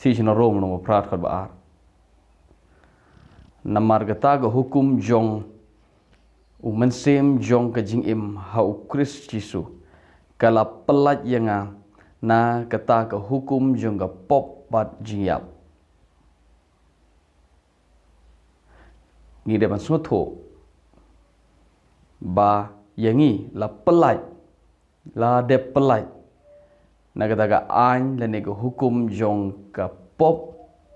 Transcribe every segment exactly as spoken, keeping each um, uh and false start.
Shi na Rom, nong ba phra, dkhot ba ar. Namar kata ka hukum jong u mynsiem jong ka jingim ha u Khrist Jisu, ka la pyllait ïa nga na kata ka hukum jong ka pop bad jingïap. Ngi dei ban sngewthuh ba ïa ngi la pyllait, la dep pyllait na kata ka aiñ lane ka hukum jong ka pop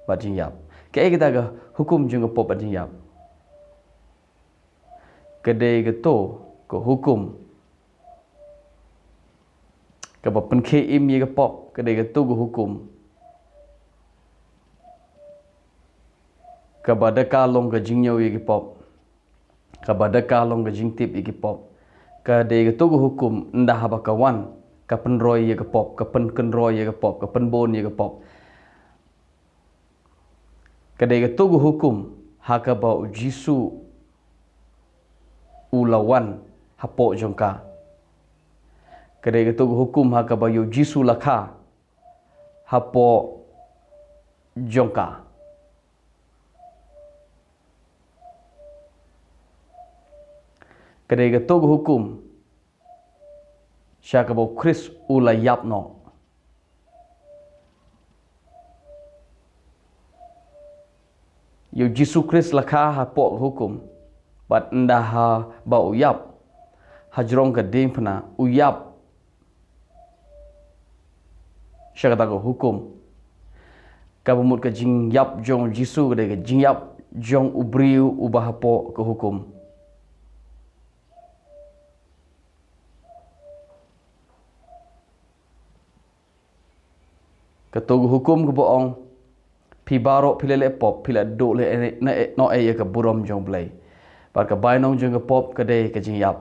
bad jingïap. Kaei kata ka hukum jong ka pop bad jingïap? Ka dei kato ka hukum kaba pynkhie im ïa ka pop. Ka dei kato ka hukum kaba da ka long ka jingñiew ïa ka pop, kaba da ka long ka jingtip ïa ka pop. Ka dei kato ka hukum ynda haba ka wan, ka pynroi ïa ka pop, ka pynkynroi ïa ka pop, ka pynbun ïa ka pop. Ka dei kato ka hukum ha kaba u Jisu u la wan hapoh jong ka. Ka dei kato ka hukum ha kaba ïa u Jisu la kha hapoh jong ka. Ka dei kato ka hukum sha kaba u Khrist u la ïap noh. Ïa u Jisu Khrist la kha hapoh ka hukum, bad ynda haba u ïap hajrong ka diengphna, u ïap sha kata ka hukum. Kaba mut ka jingïap jong u Jisu ka dei ka jingïap jong u briew uba hapoh ka hukum. Kato ka hukum kaba ong, phi baroh phi la leh pop, phi la duh leh ne, ne, noh ei ïa ka burom jong u Blei. Bad ka bainong jong ka pop ka dei ka jingïap.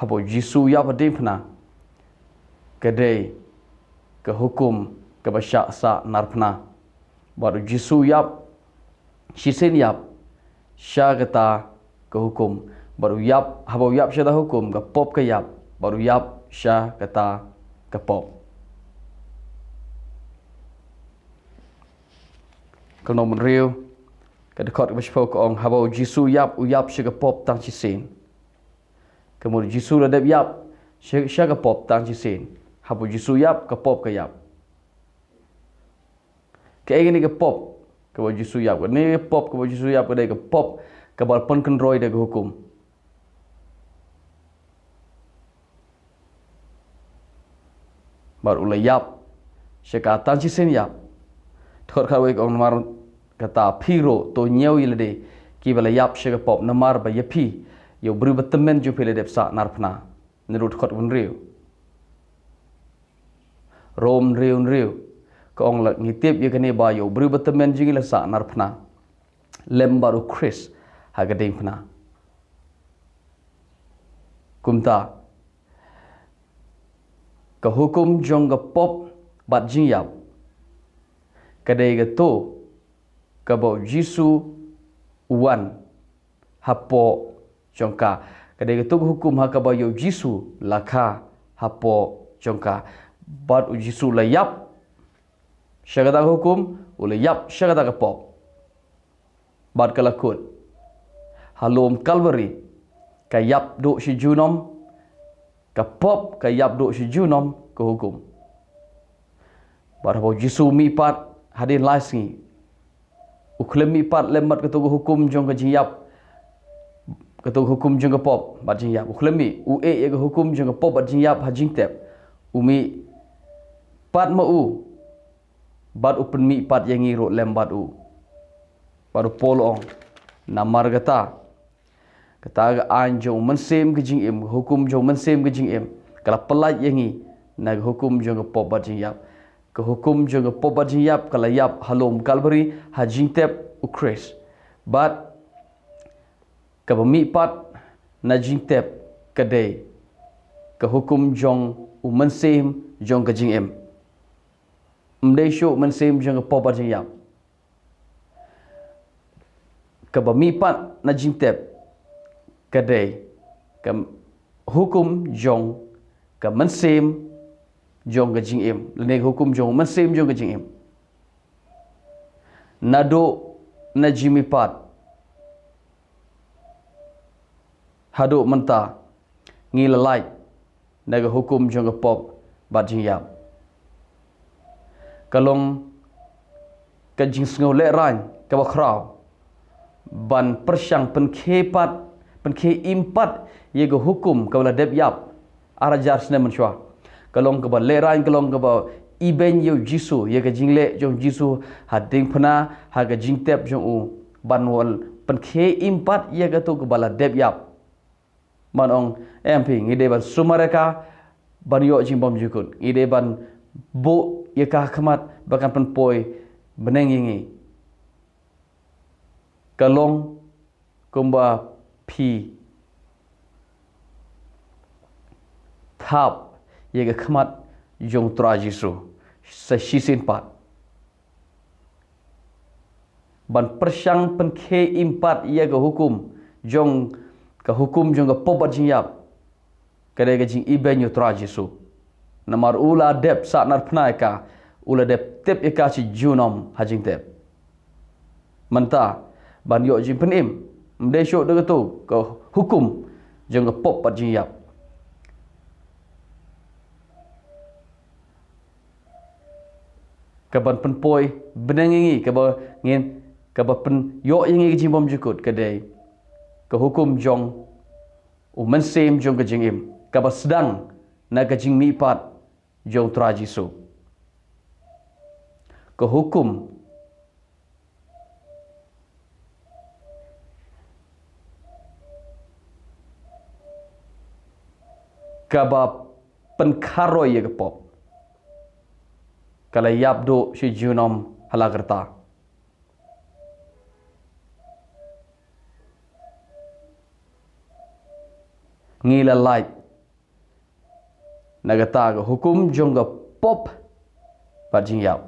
Haba u Jisu u ïap ha diengphna, ka dei ka hukum kaba shah sah narphna. Bad u Jisu u ïap, shisien ïap sha kata ka hukum. Bad u ïap, haba u ïap sha kata ka hukum, ka pop ka ïap. Bad u ïap sha kata ka pop. Ka nong mynriew, ka dkhot kaba shiphew ka ong, haba u Jisu u ïap, u ïap sha ka pop tang shisien. Ka mut u Jisu la dep ïap sha, sha ka pop tang shisien. Haba u Jisu u ïap, ka pop ka ïap. Kaei kane ka pop kaba u Jisu u ïap? Kane ka pop kaba u Jisu u ïap ka dei ka pop kaba pynkynroi da ka hukum. Bad u la ïap sha ka tang shisien ïap. Dkhot khatwei ka ong, namar kata phi ruh to ñiew ïa lade kiba la ïap sha ka pop, namar ba ïa phi, ïa u briew ba tymmen jong phi la dep sah narphna. Nangta dkhot hynriew. Rom hynriew hynriew ka ong, la ngi tip ïa kane ba ïa u briew ba tymmen jong ngi la sah narphna lem bad u Khrist ha ka diengphna. Kumta ka hukum jong ka pop bad jingïap ka dei kato kaba u Jisu u wan hapoh jong ka. Ka dei kato ka hukum ha kaba ïa u Jisu la kha hapoh jong ka. Bad u Jisu u la ïap sha kata ka hukum, u la ïap sha kata ka pop. Bad ka la kut ha lum Kalbari, ka ïap duh shi junom ka pop, ka ïap duh shi junom ka hukum. Bad haba u Jisu u mih pat hadien lai sngi, u khlem mih pat lem bad kato ka hukum jong ka jingïap, kato ka hukum jong ka pop bad jingïap. U khlem mih, u ïeh ïa ka hukum jong ka pop bad jingïap ha jingtep. U mih pat ma u, bad u pynmih pat ïa ngi ruh lem bad u. Bad u Paul u ong, namar kata, kata ka aiñ jong u mynsiem ka jingim, ka hukum jong u mynsiem ka jingim, ka la pyllait ïa ngi na ka hukum jong ka pop bad jingïap. Ka hukum jong ka pop bad jingïap ka la ïap ha lum Kalbari ha jingtep u Khrist. Bad kaba mih pat na jingtep ka dei ka hukum jong u mynsiem jong ka jingim. Ym dei shuh mynsiem jong ka pop bad jingïap. Kaba mih pat na jingtep ka dei ka hukum jong ka mynsiem jong ka jingim, lane ka hukum jong u mynsiem jong ka jingim. Naduh na jingmihpat haduh mynta, ngi la lait na ka hukum jong ka pop bad jingïap. Ka long ka jingsngew lehraiñ kaba khraw ban pyrshang pynkhie pat, pynkhie im pat ïa ka hukum kaba la dep ïap ar hajar snem mynshuwa. Ka long kaba lehraiñ, ka long kaba ibeiñ ïa u Jisu, ïa ka jingleh jong u Jisu ha diengphna, ha ka jingtep jong u, ban wan pynkhie im pat ïa kato kaba la dep ïap. Ban ong, em phi, ngi dei ban sumar ïa ka ban ïoh jingbymjukut. Ngi dei ban buh ïa ka ha khmat ba kan pynpoi bneng ïa ngi. Ka long kumba phi thap ïa ka khmat jong u Trai Jisu sa shisien pat ban pyrshang pynkhie im pat ïa ka hukum jong, ka hukum jong ka pop bad jingïap. Ka dei ka jingibeiñ ïa u Trai Jisu. Namar u la dep sahnarphna ïa ka, u la dep tep ïa ka shi junom ha jingtep. Mynta, ban ïoh jingpynim, ym dei shuh da kato ka hukum jong ka pop bad jingïap kaban pynpoi bneng ïa ngi, kaba ngin, kaba pynïoh ïa ngi ka jingbymjukut, ka dei ka hukum jong u mynsiem jong ka jingim, kaba sdang na ka jingmihpat jong u Trai Jisu. Ka hukum kaba pynkharoi ïa ka pop, ka la ïap duh shi junom ha la ka rta. Ngi la lait na kata ka hukum jong ka pop bad jingïap.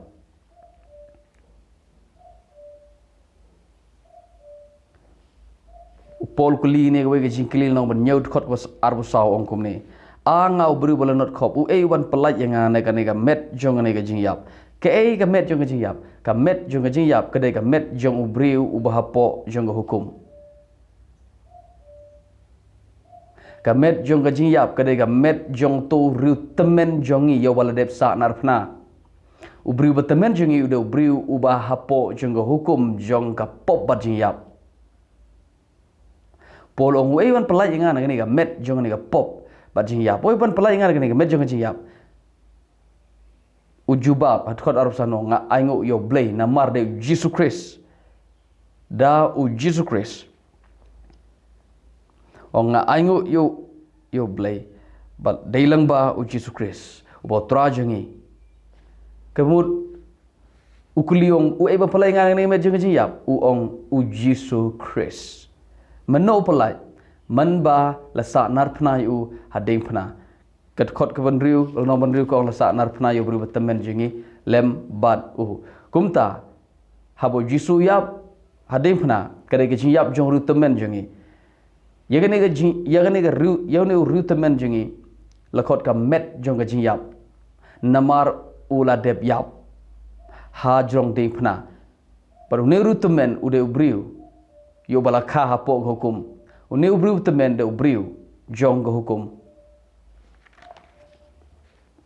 U Paul u kylli ïa kawei ka jingkylli lynnong ba hynñiew, dkhot kaba arphew saw, ong kumne: A nga u briew ba la notkhop, uei uban pyllait ïa nga na kane ka met jong kane ka jingïap? Kaei ka met jong ka jingïap? Ka met jong ka jingïap ka dei ka met jong u briew uba hapoh jong ka hukum. Ka met jong ka jingïap ka dei ka met jong uto u riewtymmen jong ngi, ïa uba la dep sahnarphna. U briew ba tymmen jong ngi u dei u briew uba hapoh jong ka hukum jong ka pop bad jingïap. Paul ong, uei uban pyllait ïa nga na kane ka met jong kane ka pop bad jingïap? Uei uban pyllait ïa nga na kane ka met jong ka jingïap? U jubab ha dkhot arphew san, ong, nga ainguh ïa U Blei namar dei U Jisu Khrist. Da U Jisu Khrist. Ong, nga ainguh ïa U, ïa U Blei, bad dei lang ba U Jisu Khrist uba U Trai jong ngi. Ka mut u kylli, ong, uei uban pyllait ïa nga na kane ka met jong ka jingïap? U ong, U Jisu Khrist. Mynno u pyllait? Mynba la sahnarphna ïa u ha diengphna. Ka dkhot kaba hynriew, lynnong ba hynriew ka ong, la sahnarphna ïa u briew ba tymmen jong ngi lem bad u. Kumta, haba U Jisu u ïap ha diengphna, ka dei ka jingïap jong u riewtymmen jong ngi. Ïa kane ka jing, ïa kane ka riew, ïa une u riewtymmen jong ngi la khot ka met jong ka jingïap. Namar u la dep ïap hajrong diengphna. Bad une u riewtymmen u dei u briew ïa uba la kha hapoh ka hukum. Une u briew tymmen dei u briew jong ka hukum.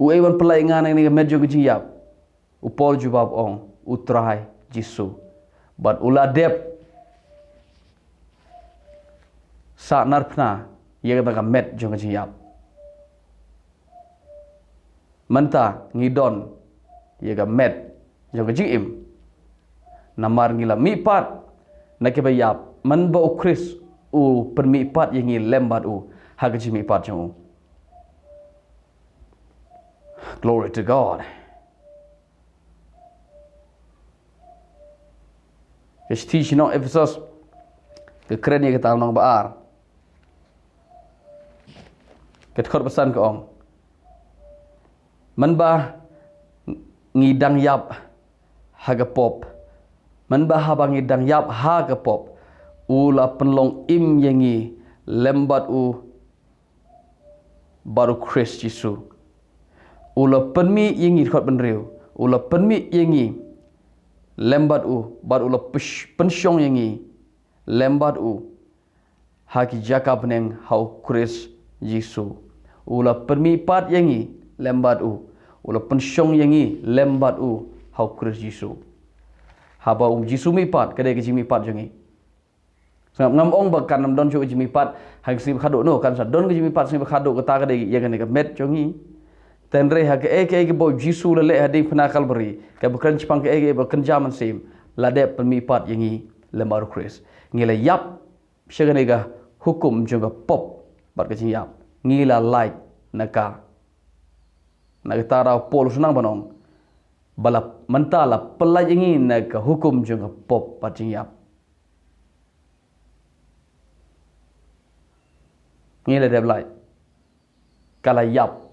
Uei uban pyllait ïa nga na kane ka met jong ka jingïap? U Paul u jubab, ong, U Trai Jisu. Bad u la dep sahnarphna ïa kata ka met jong ka jingïap. Mynta ngi don ïa ka met jong ka jingim. Namar ngi la mihpat na kiba ïap, mynba U Khrist u pynmihpat ïa ngi lem bad u ha ka jingmihpat jong u. Glory to God. Ka shithi sha ki nong Ephesos, ka kren ïa kata lynnong ba ar, ka dkhot ba san ka ong, mynba ngi dang ïap ha ka pop, mynba haba ngi dang ïap ha ka pop, u la pynlong im ïa ngi lem bad u bad U Khrist Jisu. U la pynmih ïa ngi, dkhot hynriew, u la pynmih ïa ngi lem bad u, bad u la pysh- pynshong ïa ngi lem bad u ha ki jaka bneng ha u Khrist Jisu. U la pynmih pat ïa ngi lem bad u, u la pynshong ïa ngi lem bad u ha u Khrist Jisu. Haba u Jisu mih pat, ka dei ka jingmih pat jong ngi. Sngap, ngam ong ba kan ym don shuh ka jingmih pat ha ka sngi ba khatduh, no, kan sa don ka jingmih pat sngi ba khatduh, kata ka dei ïa kane ka met jong ngi. Hynrei ha kaei kaei kaba u Jisu u la leh ha diengphna Kalbari, kaba kren shaphang kaei kaei ba kynja mynsiem, la dep pynmih pat ïa ngi lem bad u Khrist. Ngi la ïap sha kane ka hukum jong ka pop bad ka jingïap. Ngi la lait na ka. Na kata ka daw u Paul u sdang ban ong ba la, mynta la pyllait ïa ngi na ka hukum jong ka pop bad jingïap. Ngi la dep lait. Ka la ïap